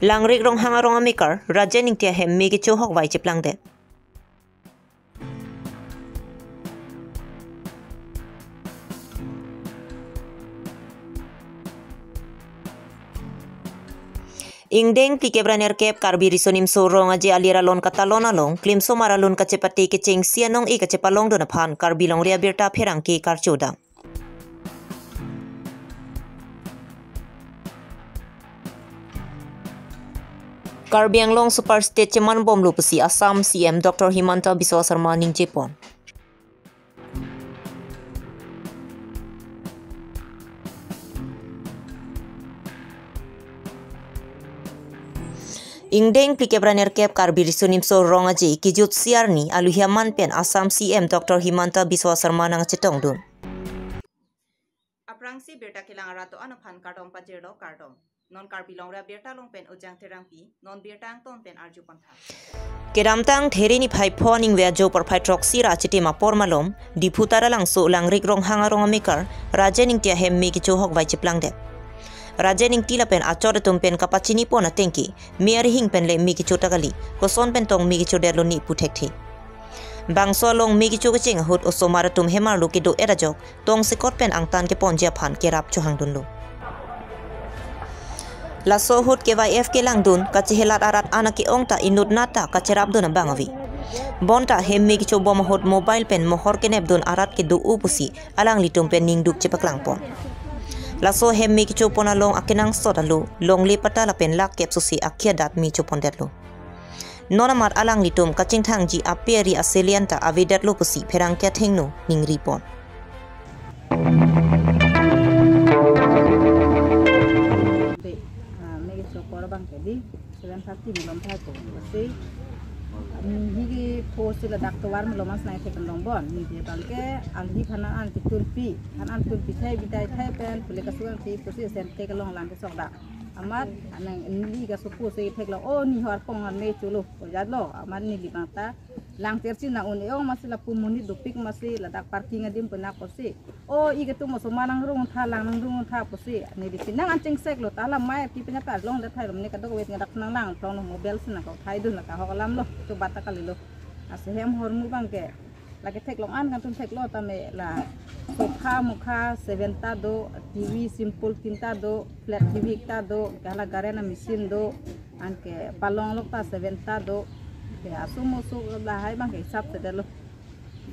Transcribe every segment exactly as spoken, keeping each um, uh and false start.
Langrik Ronghang arong amekar Rajen Ingti ahem me kecho hokvai cheplangdet. Ingdeng phlikep ra nerkep Karbi Riso Nimso Rong Aje alir alon katalon along klimsomar alun kachepate kechengsi anong-e kachepalongdun aphan Karbi Longri Abirta pherangke karchodam. Karbi Anglong Super State chemanbomlo pusi Assam C M Doctor Himanta Biswa Sarma ningjepon. Ingdeng phlikep ra nerkep Karbi Riso Nimso Rong Aje kejutsi arni aluhi aman pen Assam C M Doctor Himanta Biswa Sarma nangchetongdun. Aphrangsi birta kelang arat do-an aphan kardom pajirlo, kardom. Non Karbi Longri Abirta along pen Ojang Terangpi, non birta angton pen arjupon tha. Kedamtang There niphai pho aningve ajo porphai throksi ra achitim apor malom, Diphu Taralangso Langrik Ronghang arong amekar Rajen Ingti ahem me kecho hokvai cheplangdet. Rajen Ingti lapen achot atum pen kapachinipon atengke, me arihing pen le me kecho ta kali, koson pen tong me kechodetlo ne pu thekthe. Bangso along me kecho kecheng ahut osomar atum hem arlo kedo-et ajok, tongsekot pen angtan keponji aphan kerap chohangdunlo. Laso ahut K Y F kelangdun kachehelat arat an ake-ong ta inutnat ta kacherapdun abang ave. Bonta hem me kechobom ahut mobile pen mohor kenepdun arat kedo-o pusi alanglitum pen ningduk chepaklangpon. Laso hem me kechopon along akenangsot alo longle patta lapen lakh kep sose akhei adat me chopondetlo. Non amat alanglitum kachingthangji ape ari aselian ta avedetlo pusi pherangke athengno ningripon. De, ah, me kecho apor abangke di, seven thirty malom thai ko. Lasi, ah, neli ke post ladak tovar malom asnai thek dong bon. Neli abangke, alhi khanan an ketunpi, khanan tunpi thai, bidai thai pen, pule kasuang si, pusi sente kelong lang kesok dak. Amat, anang neli kasopo si theklo, oh, neli ho arpong an me cholo, ojatlo, amat neli abang ta, langtersi nang-un-e ong masi lapu monit dopik masi ladak parking adim penak pusi. O, ike tu moso ma nangrung tha, lang nangrung tha pusi. Neli si nang anching sek lo ta la mai ki penya ta long le thai rom ne kadokave ngadak nang lang tong lo mobile si nang kau thaidun la kahok alam lo. Chobat ta kalilo. Lasi hem hormu abangke. Lake theklong an kan tum theklo tame la sofa mukha seven ta do, T V simple tinta do, flat T V ekta do, ke hala garden a machine do, anke palong lok ta seven ta do, ke asum osuk lahai abangke hisap sedetlo.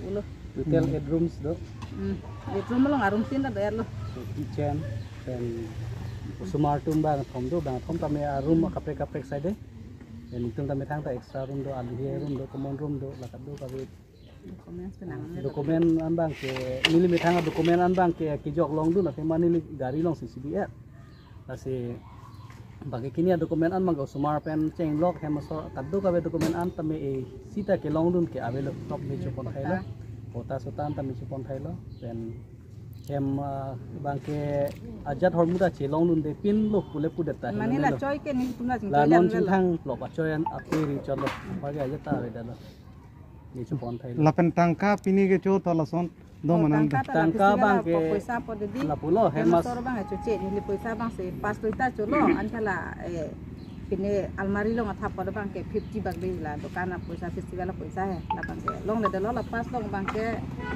Ulo. Total eight rooms do. Hmm. Eight room along a room tinta do-etlo. Kitchen, then osomar atum bang thom do, bang thom tame a room kaprek kaprek side. Then itum tame thangta extra room do, aluhi room do, common room do, lakat do kave. Documents penang. Document an abangke, neli methang document an abangke kejok longdun athema neli gari along si chibi-et. Lasi abangke kini document an abangke osomar pen chenglok hem asor kadokave document an tame e sita kelongdun ke avelo, tok me chopon thailo. Patta sota an tame chopon thailo. Pen hem, ah, abangke ajat hormu ta chelongdunde pinlo pule pudet ta. Mane helo la nelo. Choi ke neli tum la chingchoi la non jan velo. Chingthang lok achoi an ape ri chotlo. Apar ke ajat ta avedetlo. Ni chopon thailo. Lapen tangka pini kecho ta lason do. Oh, manang tangka ta. Tangka la festival abangke po poisa po dedi. Lapulo, hem hemas. Masor abang choche neli poisa abang si pas toita cholo, anta la, eh, pini almari along athap po abangke fifty bak de la dokan a poisa festival a poisa he, labangke longledetlo la pas along abangke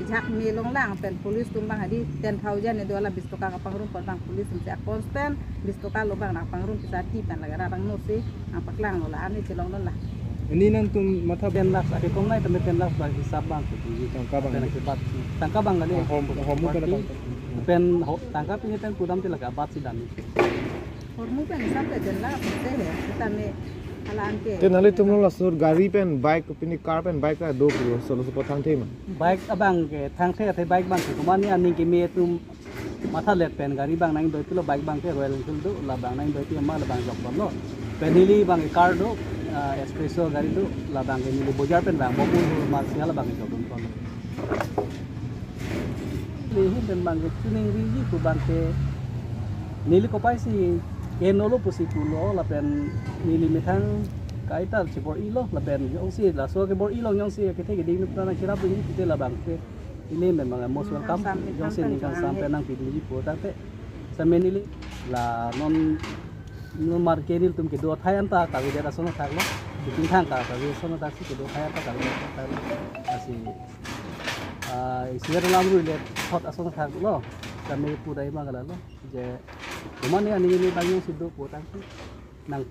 jak me longlang pen police atum abang adi ten thousand ne do la bis toka kapangrum po abang police atum si a constant bis toka lo abang nangpangrum pisa ti pen lake rarang no si nangpaklanglo la ani chelonglo la. Ini nangtum matha ten lakhs ake kong nai tame ten lakhs abang hisap abang ke tuju. Tangka abang. Pen ke bat tangka abang kali. Ahom, ahom mo pala bang. Pen ho, tangka pini pen pudam ti lake abat si dam. Hormu pen hisap ke ten lakh pen te he. Kita me hala anke. Te nanglitum laso gari pen bike pini car pen bike ta do puro solo support thangthe ma. Bike abangke thangthe athe bike abangke komat ni aning keme atum mathalet pen gari abang nangdoi pilo, bike abangke Royal Enfield do, labang nangdoi pi ma labang jok bomlo. Pen neli abangke car do, ah, Espresso gari do, labangke neli bojar pen abang bomlo, Marsiya labangke jok bomlo. Neli ahum pen abangke chiningriji pu abangke neli kopai si kenolo pusi pulo lapen neli methang kaita chibor-ilo lapen jongsi laso kebor-ilo jongsi kethe keding nupra nangkirap dunji pute labangke ili memang most welcome. Ningkan sam, jongsi ningkan ningkan sam pen nangpidunji pu tangte. Same neli la non Nomar ke nelitum kedo athai anta kavedet ason athak lo. Kedo athai anta kave ason athak si, kedo athai anta kavedet ason athak lo. Lasi, ah, isi alam ruile thot ason athak lo. Kami pudai bang lo. Je, komat ne aning ili bang jongsi do pu tangte nang,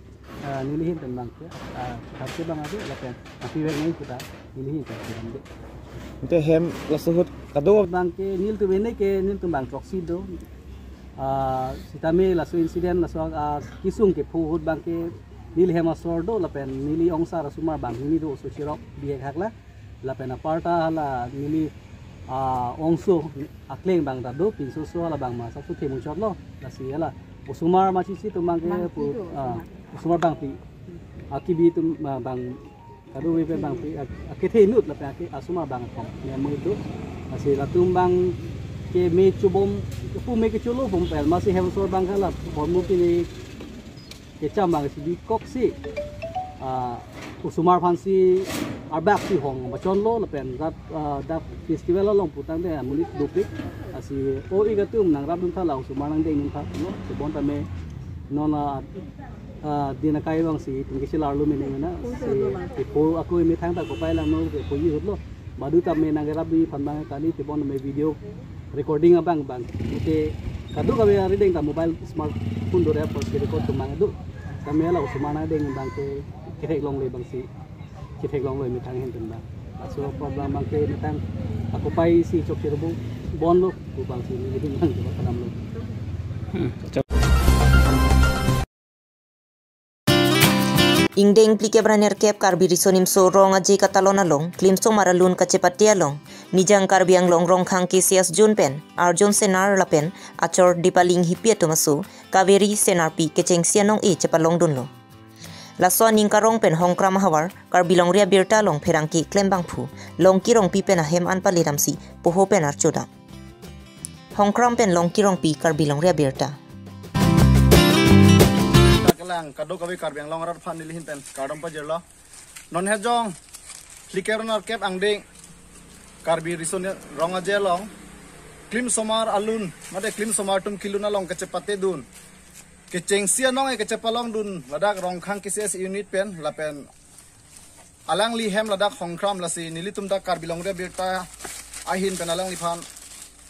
ah, neli ahin pen bang ke, ah, thak ke bang ave lapen api vek nai pu ta neli ahin pen bang ke. Ante hem laso ahut kado. Bang ke nelitum ene ke nelitum bang throksi do. Ah, sitame laso incident laso, ah, kesung kepho ahut bang ke neli hem asor do lapen neli ongsar asomar banghini do, oso chirok bihek hak la. Lapen aparta hala neli, ah, ongso akleng bang ta do, pinso so hala bang ma sapso themuchot lo. Lasi hala osomar masi si atum bang ke pu, ah, osomar bangpi. Akibi atum, ah, bang kadokave pen bangpi, ak-, akethe inut lapen ake asomar bang kom ne amu do. Lasi latum bang ke me chobom, pu me kecholo bom pen masi hem asor bang hala hormu pini kecham bang si bikok si, ah, osomar aphan si arbak si hong bachon lo lapen dak, ah, dak festival along pu tangte amonit dopik. Lasi o-ik atum nangrap duntha, la osomar nangdeng duntha lo. Chobon tame non la, ah, din akai bang si tum kesi larlo mene na si ipo ako imi thang ta kopai lang no ke poji ahut lo. Badu tame nangrap di aphan bang kali chobon tame video recording abang bang. Ante kadokave arideng ta mobile smartphone do re apor ke record atum bang do. Tame la osomar nangdeng bang ke kethek longle bang si. Kethek longle methang ahin pen bang. Laso apor bang bang ke methang ako pai si chok si rubu bon lo, pu bang si neli ahin bang ke padam lo. Hmm, chok. Ingdeng phlikep ra nerkep Karbi Riso Nimso Rong Aje Katalon along klimsomar alun kachepate along Nijang Karbi Anglong Rongkhang K C S Jun pen Arjun Senar lapen achor Dipali Inghipi atum aso Kaveri Senarpi kechengsi anong-e chepalongdunlo. Laso aning karong pen Hongkram ahavar Karbi Longri Abirta along pherangke klembangphu Longki Rongpi pen ahem an pale damsi poho pen archodam. Hongkram pen Longki Rongpi, Karbi Longri Abirta. Kelang kadokave Karbi Anglong arat aphan neli ahin pen kardom pajirlo. Non hejong phlikep ra nerkep angdeng Karbi Riso Ni-, Rong Aje along klimsomar alun, mate klimsomar atum kelun along kachepatedun, kechengsi anong-e kachepalongdun ladak Rongkhang K C S unit pen lapen alangli hem ladak Hongkram, lasi nelitum ta Karbi Longri Abirta ahin pen alangliphan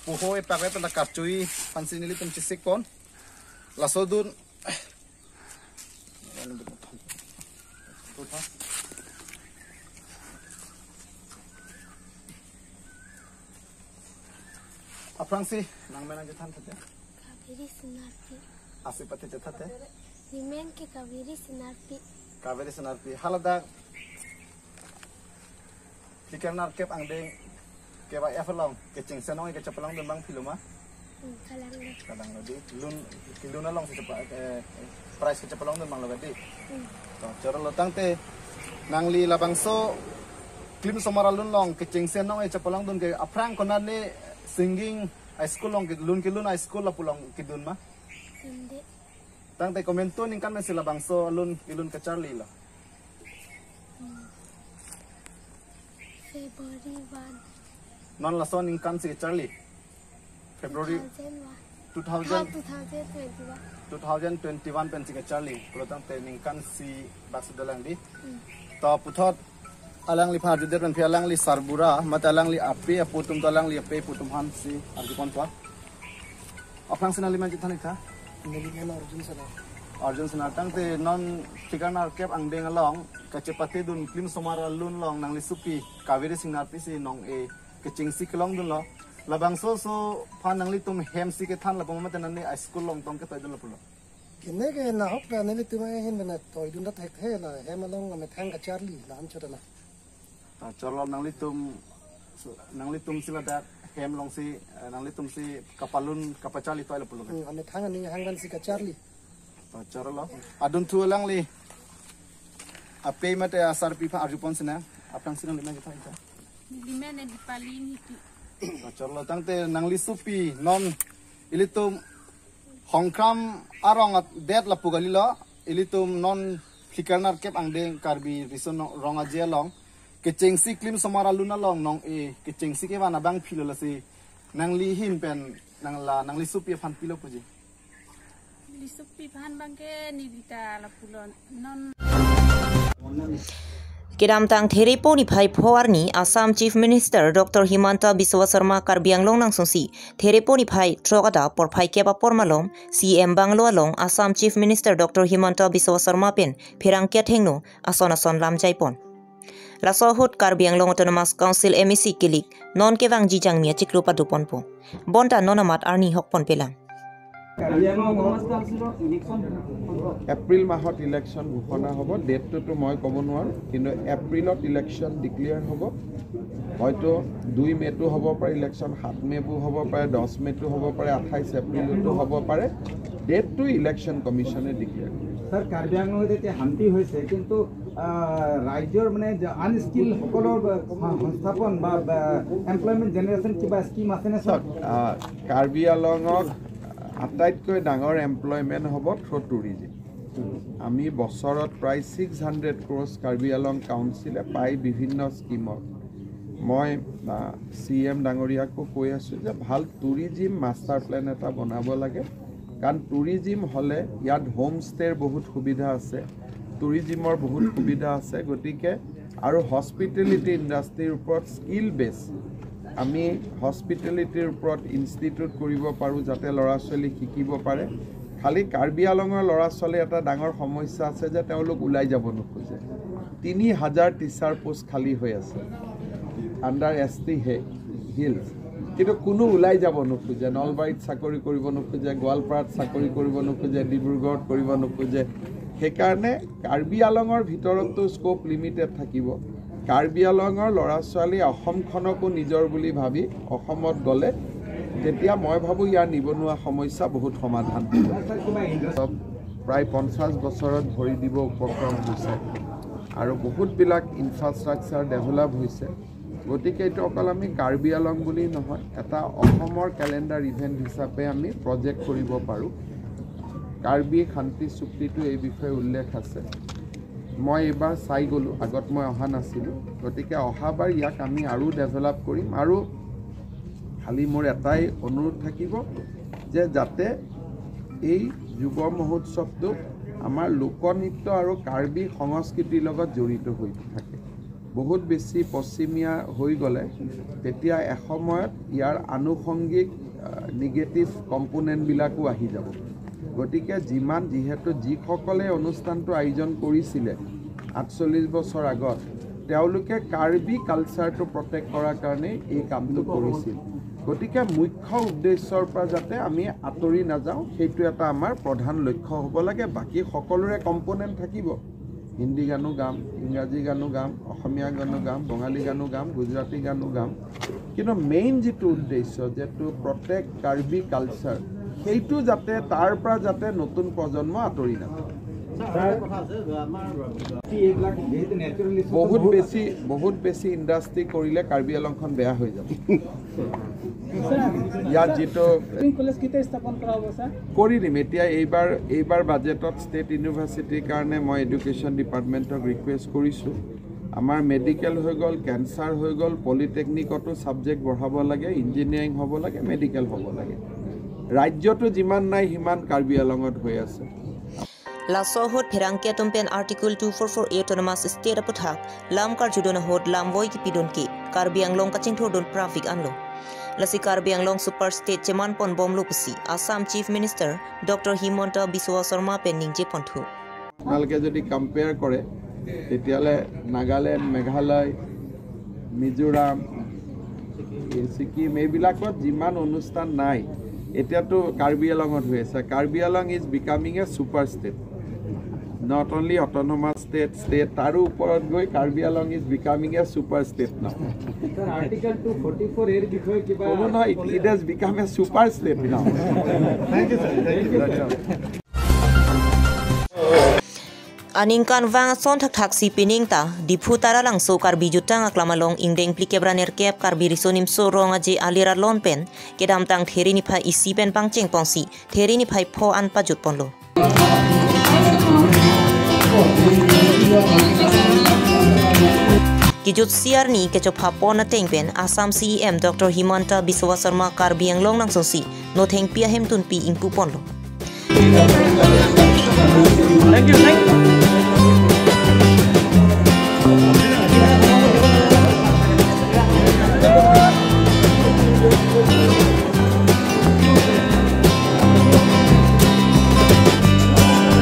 poho epak pen ta karchui aphan si nelitum chesikpon. Laso dun aphrangsi nangmen nangchethan thate. Kaveri Senarpi. Asi pati chethan thate. Nemen ke Kaveri Senarpi. Kaveri Senarpi. Haladak phlikep ra nerkep angdeng K Y F along kechengsi anong-e kachepalongdun bang philo ma? Hmm, kalanglo. Kalanglo di. Lun, kelun along si chepa, eh, prize kachepalongdun bang lo di. Hmm. To, chorolo tangte nangli labangso klimsomar alun along kechengsi anong-e chepalongdun ke aphrang konat ne singing high school along ke lun kelun high school lapu along kedun ma? Ante. Tangte komantu aningkan pensi labangso alun kelun kacharlilo? Hmm. February one. Non laso aningkan si kacharli? February two thousand one. Two thousand? Ah, two thousand twenty-one. Two thousand twenty-one pensi kacharli. Pulo tangte ningkan isi bak si dolang di. Hmm. To puthot alangliphan arjudet pen phi alangli sarbura, mate alangli ape apo atum, to alangli ape apo atum aphan si arjuponpo. Aphrangsi nangli men chethan ik tha? Neli men Arjun Senar. Arjun Senar, tangte non phlikep ra nerkep angdeng along kachepatedun klimsomar alun along nangli sopi Kaveri Senarpi si nong-e kechengsi kelongdunlo. Labangso oso aphan nanglitum hem si kethan lapu mate nani high school along tong ketoidun lapulo? Kene ke nahok ta nelitum ahin pen toidun ta thekthe, la hem along amethang kacharli la anchot na. Ah, chorolo nanglitum, nanglitum si ladak hem along si, eh, nanglitum si kapalun kapacharli toi lapulo. Hmm, amethang aning hang pen si kacharli. Ah, chorolo. Adunthu alangli ape mate asarpi aphan arjupon sinang. Aphrangsi nangli men chethan ik tha? Neli men Dipali Inghipi. Ah, chorolo tangte nangli sopi non ilitum Hongkram arong adet lapu kalilo, ilitum non phlikep ra nerkep angdeng Karbi Riso Ni-, Rong Aje along kechengsi klimsomar alun along nong-e kechengsi kevan abang philo, lasi nangli ahin pen nang la nangli sopi aphan pilo puji? Sukpi phan bangke nilita lapulo non. Kedamtang Therepo niphai pho arni Assam Chief Minister Doctor Himanta Biswa Sarma Karbi Anglong nangsungsi Therepo niphai throk adap porphai kep apor malom C M Bungalow along Assam Chief Minister Doctor Himanta Biswa Sarma pen pherangke athengno ason ason lam jaipon. Laso ahut Karbi Anglong Autonomous Council M A C kilik non kevangji jangmi achiklo padoponpo. Bonta non amat arni hokpon pelang. April মাহত ইলেকশ্যন ঘোষণা হ'ব। ডেটটোতো মই ক'ব নোৱাৰোঁ, কিন্তু এপ্ৰিলত election declare হ'ব। হয়তো দুই মে'টো হ'ব পাৰে ইলেকশ্যন, সাত মে'টো হ'ব পাৰে, দহ মে'টো হ'ব পাৰে, আঠাইছ এপ্ৰিলতো হ'ব পাৰে। ডেটটো ইলেকশ্যন কমিশ্যনে ডিক্লেয়াৰ কৰিব। ছাৰ, কাৰ্বি আংলঙত এতিয়া শান্তি হৈছে, কিন্তু আহ, ৰাজ্যৰ মানে আনস্কিল সকলৰ আহ, সংস্থাপন বা এমপ্লয়মেণ্ট জেনেৰেশ্যন কিবা স্কিম আছেনে ছাৰ? চাওক, আহ, কাৰ্বি আংলঙত আটাইতকৈ ডাঙৰ এমপ্লয়মেণ্ট হ'ব থ্ৰ' টুৰিজিম। আমি বছৰত প্ৰায় ছিক্স হাণ্ড্ৰেড ক্ৰ'ৰ্ছ কাৰ্বি আংলং কাউন্সিলে পায় বিভিন্ন স্কিমত। মই চি এম ডাঙৰীয়াকো কৈ আছোঁ যে ভাল টুৰিজিম মাষ্টাৰ প্লেন এটা বনাব লাগে, কাৰণ টুৰিজিম হ'লে ইয়াত হোম ষ্টেৰ বহুত সুবিধা আছে, টুৰিজিমৰ বহুত সুবিধা আছে। গতিকে আৰু হস্পিটেলিটি ইণ্ডাষ্ট্ৰীৰ ওপৰত স্কিল বেছ আমি হস্পিটেলিটিৰ ওপৰত ইনষ্টিটিউট কৰিব পাৰোঁ, যাতে ল'ৰা ছোৱালী শিকিব পাৰে। খালি কাৰ্বি আংলঙৰ ল'ৰা ছোৱালীৰ এটা ডাঙৰ সমস্যা আছে যে তেওঁলোক ওলাই যাব নোখোজে। তিনি হাজাৰ টিচাৰ পোষ্ট খালী হৈ আছে আণ্ডাৰ এছ টি হিলছ, কিন্তু কোনো ওলাই যাব নোখোজে। নলবাৰীত চাকৰি কৰিব নোখোজে, গোৱালপাৰাত চাকৰি কৰিব নোখোজে, ডিব্ৰুগড়ত কৰিব নোখোজে। সেইকাৰণে কাৰ্বি আংলঙৰ ভিতৰততো স্ক'প লিমিটেড থাকিব। কাৰ্বি আংলঙৰ ল'ৰা ছোৱালী অসমখনকো নিজৰ বুলি ভাবি অসমত গ'লে তেতিয়া মই ভাবোঁ ইয়াৰ নিবনুৱা সমস্যা বহুত সমাধান হ'ব। প্ৰায় পঞ্চাছ বছৰত ভৰি দিব উপক্ৰম হৈছে আৰু বহুতবিলাক ইনফ্ৰাষ্ট্ৰাকচাৰ ডেভেলপ হৈছে। গতিকে এইটো অকল আমি কাৰ্বি আংলং বুলি নহয়, এটা অসমৰ কেলেণ্ডাৰ ইভেণ্ট হিচাপে আমি প্ৰজেক্ট কৰিব পাৰোঁ। কাৰ্বি শান্তি চুক্তিটো এই বিষয়ে উল্লেখ আছে। মই এইবাৰ চাই গ'লোঁ, আগত মই অহা নাছিলোঁ। গতিকে অহাবাৰ ইয়াক আমি আৰু ডেভেলপ কৰিম। আৰু খালি মোৰ এটাই অনুৰোধ থাকিব যে যাতে এই যুৱ মহোৎসৱটো আমাৰ লোকনৃত্য আৰু কাৰ্বি সংস্কৃতিৰ লগত জড়িত হৈ থাকে। বহুত বেছি পশ্চিমীয়া হৈ গ'লে তেতিয়া এসময়ত ইয়াৰ আনুষংগিক নিগেটিভ কম্পোনেণ্টবিলাকো আহি যাব। গতিকে যিমান, যিহেতু যিসকলে অনুষ্ঠানটো আয়োজন কৰিছিলে আঠচল্লিছ বছৰ আগত, তেওঁলোকে কাৰ্বি কালচাৰটো প্ৰটেক্ট কৰাৰ কাৰণেই এই কামটো কৰিছিল। গতিকে মুখ্য উদ্দেশ্যৰ পৰা যাতে আমি আঁতৰি নাযাওঁ, সেইটো এটা আমাৰ প্ৰধান লক্ষ্য হ'ব লাগে। বাকী সকলোৰে কম্পোনেণ্ট থাকিব, হিন্দী গানো গাম, ইংৰাজী গানো গাম, অসমীয়া গানো গাম, বঙালী গানো গাম, গুজৰাটী গানো গাম, কিন্তু মেইন যিটো উদ্দেশ্য, যিটো প্ৰটেক্ট কাৰ্বি কালচাৰ, সেইটো যাতে, তাৰ পৰা যাতে নতুন প্ৰজন্ম আঁতৰি নাযায়। ছাৰ, কথা আছে যে আমাৰ এইবিলাক যিহেতু নেচাৰেল ৰিচোৰ্চ বহুত বেছি, বহুত বেছি ইণ্ডাষ্ট্ৰী কৰিলে কাৰ্বি আংলংখন বেয়া হৈ যাব। ইয়াত যিটো স্প্ৰিং কলেজ কেতিয়া স্থাপন কৰা হ'ব ছাৰ? কৰি দিম। এতিয়া এইবাৰ, এইবাৰ বাজেটত ষ্টেট ইউনিভাৰ্চিটিৰ কাৰণে মই এডুকেশ্যন ডিপাৰ্টমেণ্টক ৰিকুৱেষ্ট কৰিছোঁ। আমাৰ মেডিকেল হৈ গ'ল, কেঞ্চাৰ হৈ গ'ল, পলিটেকনিকতো ছাবজেক্ট বঢ়াব লাগে, ইঞ্জিনিয়াৰিং হ'ব লাগে, মেডিকেল হ'ব লাগে। ৰাজ্যতো যিমান নাই সিমান কাৰ্বি আংলঙত হৈ আছে। Laso ahut pherangke atum pen Article two four four A Autonomous State aputhak lam karjudun ahut lamvoi kipidun ke Karbi Anglong kachingthurdun pravik anlo. Lasi Karbi Anglong Super State cheman ponbomlo pusi Assam Chief Minister Doctor Himanta Biswa Sarma pen ningje ponthu. আপোনালোকে যদি কম্পেয়াৰ কৰে তেতিয়াহ'লে নাগালেণ্ড, মেঘালয়, মিজোৰাম, এই ছিকিম, এইবিলাকত যিমান অনুষ্ঠান নাই, এতিয়াতো কাৰ্বি আংলঙত হৈ আছে। Karbi Anglong is becoming a super state, not only autonomous state, state, তাৰো ওপৰত গৈ Karbi Anglong is becoming a super state now. Sir, article two forty four এৰ বিষয়ে কিবা ক'ব নহয়, it, it has become a super state now. Aningkanvang ason thakthak si pining ta Diphu Taralangso Karbi Jutang Aklam along ingdeng phlikep ra nerkep Karbi Riso Nimso Rong Aje Alir alon pen kedamtang There niphai isi pen pangcheng ponsi There niphai pho an pajut ponlo. Kejutsi arni kechopha pon ateng pen Assam C E M Doctor Himanta Biswa Sarma Karbi Anglong nangsungsi nothengpi ahemtunpi ingpu ponlo. Thank you, thank you.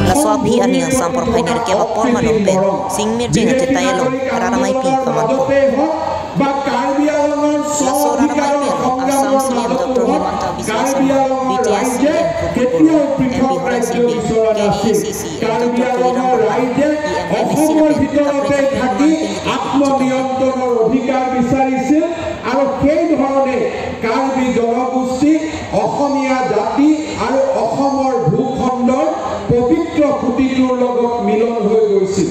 Laso aphi arni angsam porphai nerkep apor malom pen Singmirjeng achetai along Rara Maipi kamanpo. Laso Rara Maipi along Assam C M Doctor Himanta Biswa Sarma, B T S C M Pupul Boro, M P Horen Sing Bey, K A A C C M Doctor Tuliram Ronghang, E M M A C lapen kaprek kaprek anuman pengkit. আত্মনিয়ন্ত্ৰণৰ অধিকাৰ বিচাৰিছিল আৰু সেই ধৰণে কাৰ্বি জনগোষ্ঠী অসমীয়া জাতি আৰু অসমৰ ভূখণ্ডৰ পবিত্ৰ সুঁতিটোৰ লগত মিলন হৈ গৈছিল।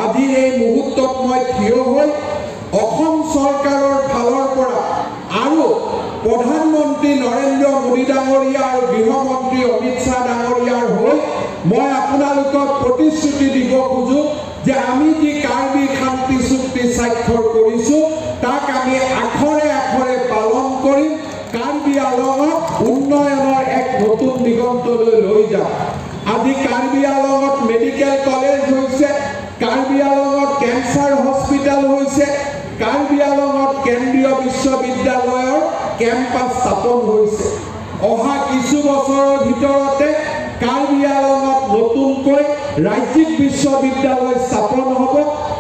আজিৰ এই মুহূৰ্তত মই থিয় হৈ অসম চৰকাৰৰ ফালৰ পৰা আৰু প্ৰধানমন্ত্ৰী নৰেন্দ্ৰ মোদী ডাঙৰীয়া আৰু গৃহমন্ত্ৰী অমিত শ্বাহ ডাঙৰীয়াৰ হৈ মই আপোনালোকক প্ৰতিশ্ৰুতি দিব খোজো যে আমি যি কাৰ্বি শান্তি চুক্তি স্বাক্ষৰ কৰিছো, তাক আমি আখৰে আখৰে পালন কৰিম। কাৰ্বি আংলঙক উন্নয়নৰ এক নতুন দিগন্তলৈ লৈ যাম। আজি কাৰ্বি আংলঙত মেডিকেল কলেজ হৈছে, কাৰ্বি আংলঙত কেঞ্চাৰ হস্পিটেল হৈছে, কাৰ্বি আংলঙত কেন্দ্ৰীয় বিশ্ববিদ্যালয়ৰ কেম্পাছ স্থাপন হৈছে। অহা কিছু বছৰৰ ভিতৰতে কাৰ্বি আংলঙত নতুনকৈ ৰাজ্যিক বিশ্ববিদ্যালয় স্থাপন হ'ব,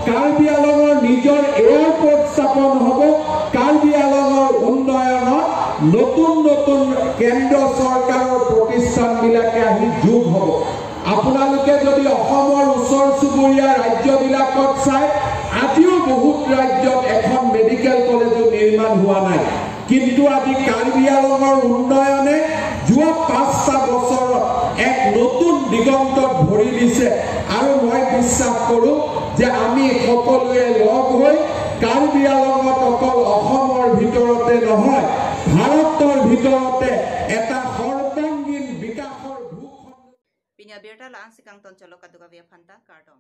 কাৰ্বি আংলঙৰ নিজৰ এয়াৰপৰ্ট স্থাপন হ'ব, কাৰ্বি আংলঙৰ উন্নয়নত নতুন নতুন কেন্দ্ৰ চৰকাৰৰ প্ৰতিষ্ঠানবিলাকে আহি যোগ হ'ব। আপোনালোকে যদি অসমৰ ওচৰ চুবুৰীয়া ৰাজ্যবিলাকত চাই, আজিও বহুত ৰাজ্যত এখন মেডিকেল কলেজো নিৰ্মাণ হোৱা নাই। কিন্তু আজি কাৰ্বি আংলঙৰ উন্নয়নে যোৱা পাঁচটা বছৰত এক নতুন দিগন্তত ভৰি দিছে আৰু মই বিশ্বাস কৰোঁ যে আমি সকলোৱে লগ হৈ কাৰ্বি আংলঙত অকল অসমৰ ভিতৰতে নহয়, ভাৰতৰ ভিতৰতে এটা সৰ্বাংগীন বিকাশৰ ভূখণ্ড। Pini abirta la-an si kangton, chalo kadokave aphanta kardom.